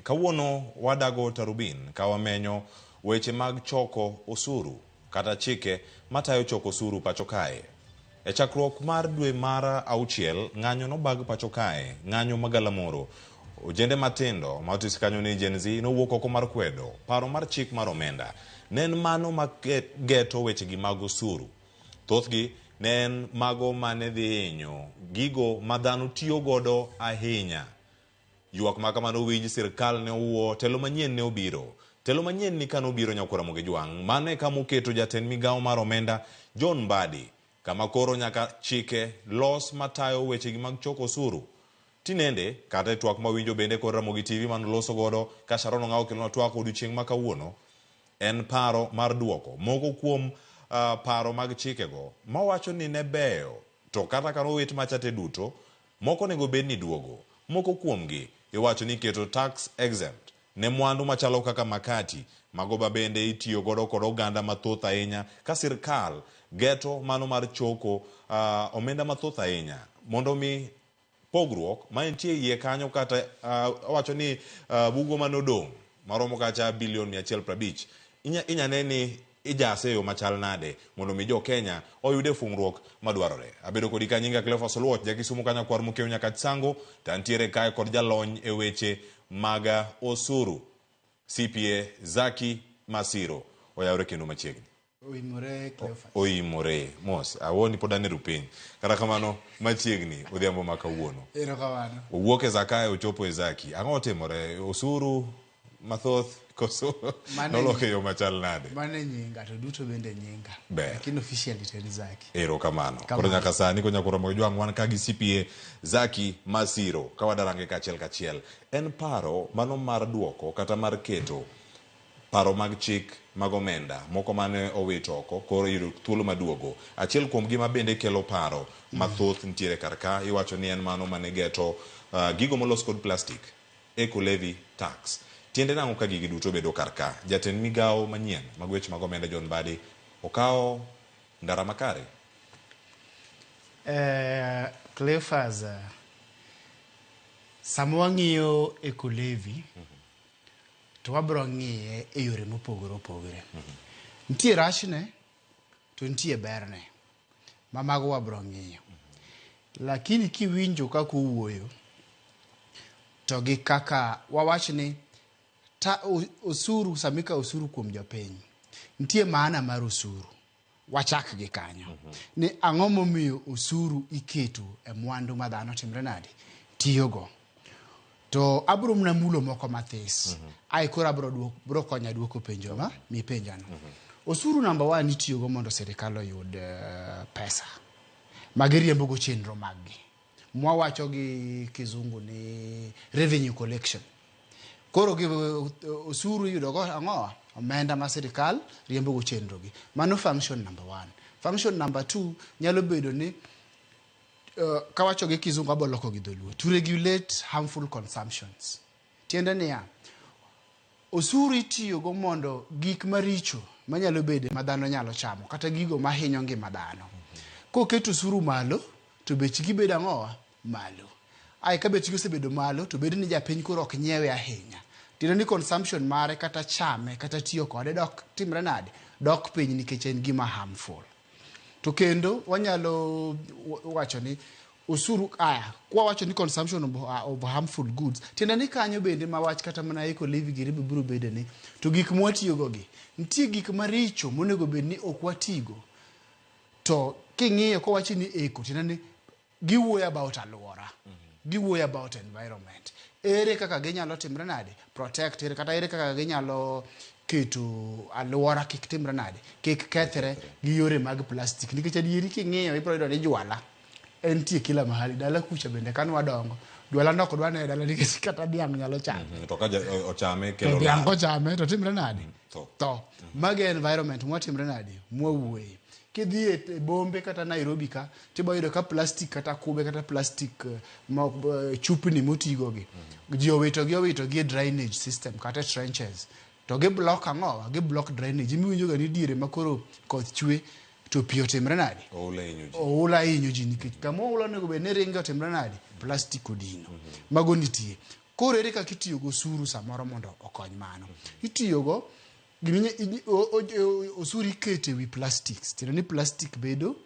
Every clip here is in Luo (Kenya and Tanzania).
Kawuono wadago tarubin ka wamenyo weche mag choko osuru kata chike matayo choko osuru pacho kae. E chakruok mar dwe mar auchiel, ng'anyo nobag pacho kae, ng'anyo magalamoro. Ojende matindo ma otis kanyo ni Gen Z nowuok oko mar kwedo paro mar chik mar omenda. Ne en mano ma geto wechegi mag osuru. Thothgi ne en mago mane dhi hinyo gigo ma dhano tiyo godo ahinya. Ywak ma kamano owinj, sirkal ne owuo, telo manyien ne obiro. Telo manyien ni kane obiro Nyakwar Ramogi Jwang', mano e kama oketo jatend migawo mar omenda John Mbadi, kama koro nyaka chike los matayo wechegi mag choko osuru. Tinende, kata e twak mawinjo bende kod Ramogi TV mane oloso godo ka Sharon Ong'awo okelonwa twak odiochieng' ma kawuono, en paro mar duoko moko kuom paro mag chikego mawacho ni ne beyo to kata ka nowit macha te duto, Moko onego bed ni duogo. Moko kuomgi iwacho ni iketo tax exempt ne mwandu machalo kaka makati, mago ba bende itiyo godo kod oganda mathoth ahinya ka sirkal geto mano mar choko omenda mathoth ahinya mondo mi pogruok mantie iye kanyo kata awacho ni bugo mane odong' maromo kacha bilion 150 inya ne ni ijase e yo machal nade mondo mi jo Kenya oyude fungruok madwarore. Abedo kodi ka nyinga Cleophas Oluoch, ja Kisumu ka nyakwar Mokeu Nyakach Sango, to antiere kae kod jalony e weche mag osuru CPA Zaki Masiro. Oyawre kendo machiegni. Oimore Cleophas. Oimore mos. Awuoni pod an e rupiny. Kata kamano machiegni odhiambo ma kawuono. Erokamano. Owuok e Zakayo ochopo e Zaki. Ang'o otimore? Osuru mathoth koso nolok e yo machal nade? Mano e nyinga to duto bende nyinga. Ber. Lakini officially to en Zaki. Erokamano. Koro nyaka sani ko nyaka Ramogi Jwang' wan ka gi CPA Zaki Masiro ka wadarange kachiel kachiel. En paro mano mar duoko kata mar keto paro mag chik mag omenda moko mane owit oko koro yudo thuolo maduogo. Achiel kuom gi ma bende kelo paro mathoth nitiere kar ka iwacho ni en mano mane geto gigo molos kod plastic. Eco Levy Tax. Tiende nang'o ka gigi duto bedo kar ka? Jatend migawo manyien mag weche mag omenda John Mbadi okawo ndara makare? Cleophas, sama wang'iyo Eco Levy, to wabro ng'iye e yore mopogore opogore. Nitie rachne to nitie berne ma mago wabro ng'iyo. Lakini kiwinjo kaka owuoyo to gi kaka wawach ni ta, osuru sama ikawo osuru kuom jopiny nitie maana mar osuru wachak gi kanyo ni ang'o momiyo osuru iketo e mwandu ma dhano timre nade tiyogo to abro mana mulo moko mathis ae koro abro duok, bro konya duoko penjo ma mipenjano osuru namba one itiyogo mondo sirikal oyud pesa ma giriembogo chenro maggi mwawacho gi kizungu ni revenue collection koro gi osuru iyudo go ang'owa omenda ma sirikal riembogo chenro gi mano function number one function number two nyalo bedo ni kawacho gi kizungu abo loko gi dholuo to regulate harmful consumptions tiende niya osuru itiyogo mondo gik maricho manyalo bede ma dhano nyalo chamo kata gigo mahinyo ngima dhano koket osuru malo to bechgi bedo ang'owa malo ae ka bechgi osebedo malo to bedo ni japiny koro ok nyiewe ahinya tiende ni consumption mare kata chame kata tiyo kode dok timre nade dok piny nikech en gima harmful to kendo wanyalo wacho ni osuru aya kwa wacho ni consumption of harmful goods tiende ni kanyo bende ma wach kata mana eco levy giri biro bede ni to gik mwatiyogo gi nitie gik maricho monego bed ni ok watigo to king'iyo kowachi ni eco tiende ni giwuoyo about alwora giwuoyo about environment ere kaka ginyalo timre nade protect ere kata ere kaka ginyalo keto alwora kik timre nade kik kethre gi yore mag plastic nikech adieri king'iyo ibiro yudo ni jwala entie kila mahali dala kucha bende kane wadongo jwala ne ok dwa ne e dala nikech kata dhiang' nyalo chame To ka ochame to kelo dhiang' lal. kochame to timre nade Tho. tho mago e environment mwatimre nade mwawuoye kidhi e e bombe kata Nairobi ka tibo yudo ka plastic kata kube kata plastic ma, chupni motigo gi ji owito gi owito gi e drainage system kata e trenches to gi block ang'owa gi block drainage imiwinjo ga ni diere ma koro koth chwe to pi otimre nade Oula hinyo ji. oula hinyo ji nikech kama oula onego bed ni ringe otimre nade plastic odino mago nitie. Koro ere kaka itiyo gi osuru samoro mondo okony mano? Itiyogo osuru iketo e wi plastics, tiende ni plastic bedo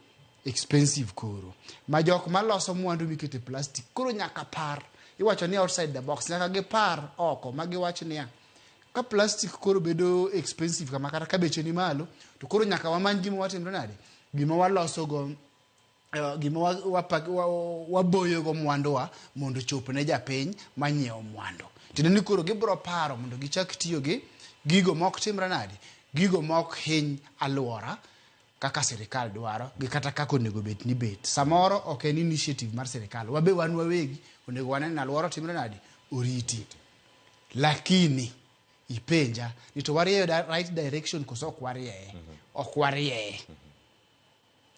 expensive koro. Ma jok maloso mwandu miketo e plastic koro nyaka par, iwacho ni outside the box, nyaka gipar oko ma giwach niya, ka plastic koro bedo expensive kama kata ka beche ni malo, to koro nyaka wamany gima watimre nade? Gima waloso go gima waboyogo mwanduwa mondo ochop ne japiny manyiewo mwandu. Tiende ni koro gibiro paro mondo gichak tiyo gi gigo mok timre nade? Gigo mok hiny alwora kaka sirikal dwaro gi kata kaka onego bed ni bet. Samoro ok en initiative mar sirikal, wabe wan wawegi onego wane ni alwora otimre nade? Oriti. Lakini ipenja ni to warieyo right direction koso ok warieye? Ok warieye.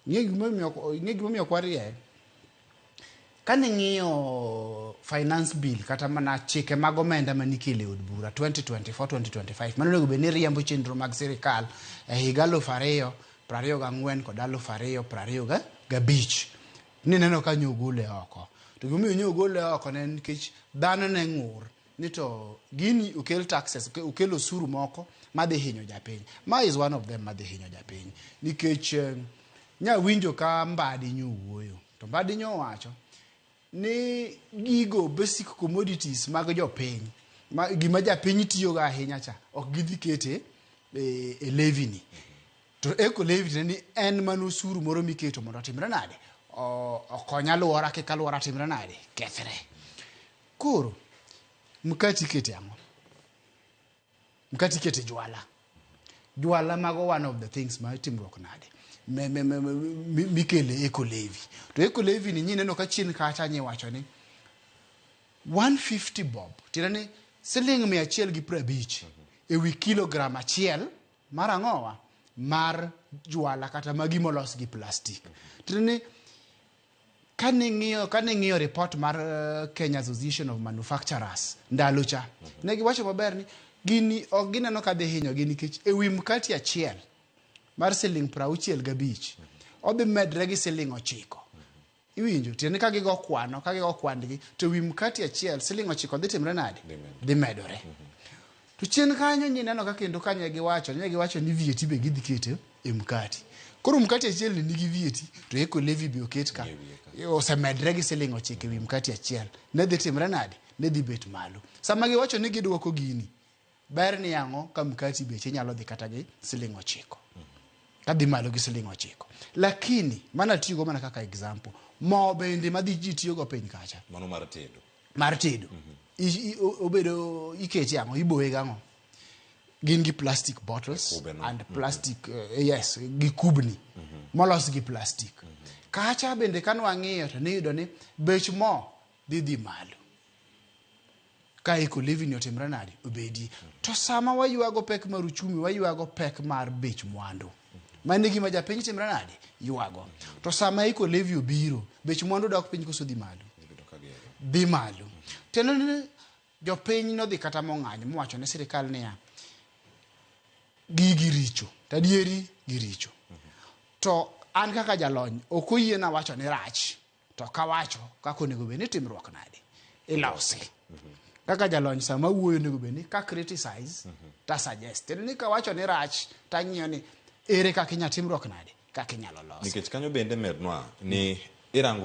Ing'e gimomiyo ok warieye? Kane ing'iyo finance bill kata mana chike mag omenda manikelo e od bura 2024-2025 mano onego bed ni riembo chenro mag sirikal e higa 2024 kod 2025 nineno ka nyogole oko. To gimomiyo nyogole oko ne en nikech dhano ne ng'ur ni to gini okel taxes, okel osuru moko madhi hinyo japiny. Ma is one of them madhi hinyo japiny. Nikech nya winjo ka Mbadi nyowuoyo. To Mbadi nyowacho ni gigo basic commodities mag jopiny, ma, gima japiny tiyogo ahinya cha, ok gidhi kete e levy ni. To eco levy ni en mana osuru moro miketo mondo otimre nade? Okony alwora kik alwora timre nade? Kethre. Koro, mkati ikete ang'o? Mkati ikete jwala. Jwala mago one of the things ma itimruok nade? Mikele eco levy. To eco levy ni nyineno ka chien kacha nyiwacho ni 150 bob. Tiende ni siling 150 ewi kilogram achiel mar ang'owa? Mar jwala kata magi molos gi plastic. Tiende ni kane ng'iyo report mar Kenya Association of Manufacturers ndalo cha, ne giwacho maber ni gini ok gineno ka dhi hinyogi nikech ewi mkati achiel mar siling 65 odhi medre gi siling 9. Iwinjo? Tiende ni ka gigo kwano, ka gigo kwandgi, to ewi mkati achiel siling 9 dhi timre nade? Dhi medore. To chien kanyo nyineno ka kendo ka ne giwacho ni VAT be gidhi keto e mkati. Koro mkati achiel ni nigi VAT, to eco levy be oket ka. Osemedre gi siling 9 ewi mkati achiel. Ne dhi timre nade? Ne dhi bet malo. Sama giwacho ni gidwoko gini, ber ni ang'o ka mkati beche nyalo dhi kata gi siling 9. Kadhi malo gi siling 9. Lakini, mana tiyogo mana kaka example, mo bende madhi ji tiyogo piny kacha. Mano mar tedo. Mar tedo. Obedo, ikete ang'o, iboye gang'o? Gin gi plastic bottles and plastic, yes, gi kubni molos gi plastic. Kacha bende ka nwang'iyo to niyudo ni bech mo dhi malo. Ka eco levy ni otimre nade? Obedi. To sama waywago pek mar uchumi, waywago pek mar bech mwandu. Mano e gima japiny timre nade? Ywago. To sama eco levy obiro, bech mwandu dok piny koso dhi malo? Dhi malo. Tiende ni jopiny nodhi kata mong'anyo mowacho ne sirikal niya, gigi richo, to adieri giricho. To an kaka jalony, ok oyiena wacho ni rach, to kawacho kaka onego bed ni timruok nade, ilose. Kaka jalony sama wuoyo onego bed ni ka criticize, ta suggest. Tiende ni kawacho ni rach, tang'iyo ni ere kaka inya timruok nade, kaka inyalo lose. Nikech kanyo bende mednwa ni irango